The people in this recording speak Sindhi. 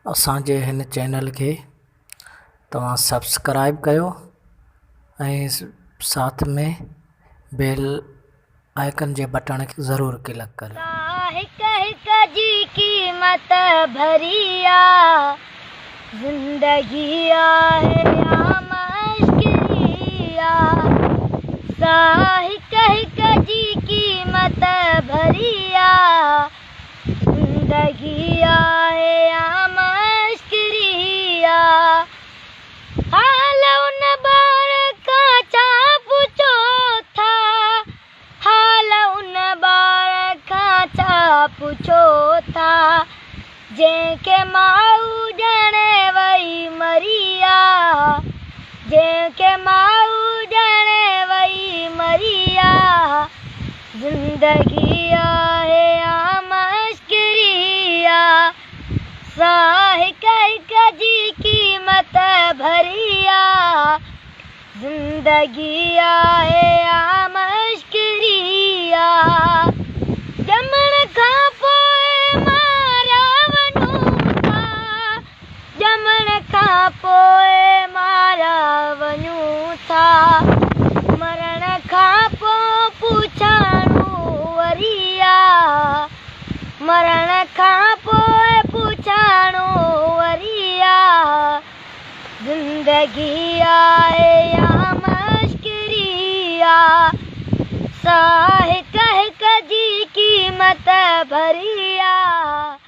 اسان جي هن چينل کي توهان سبسڪرائب ڪيو ۽ ساٿ ۾ بيل آئيڪن جي بٽڻ کي ضرور ڪلڪ ڪريو. هڪ هڪ جي قيمت ڀري آ زندگي آهي يا مشڪري آ سا هڪ هڪ جي قيمت ڀري آ زندگي آهي يا مشڪري آ حال ان ٻار کان ڇا پڇو ٿا حال ان ٻار کان ڇا پڇو ٿا جنهن کي ماء ڄڻي وئي مري آ جنهن کي ماء ڄڻي وئي مري آ زندگي آهي يا مشڪري آ سا هڪ هڪ جي قيمت ڀري آ زندگي آهي يا مشڪري آ ڄمڻ کان پوء ماريا وڃون ٿا ڄمڻ کان پوء ماريا وڃون ٿا، مرڻ کان پوء پڇاڻو وري آ، مرڻ کان پوء پڇاڻو وري آ، زندگي آهي يا مشڪري آ، سا هڪ هڪ جي قيمت ڀري آ.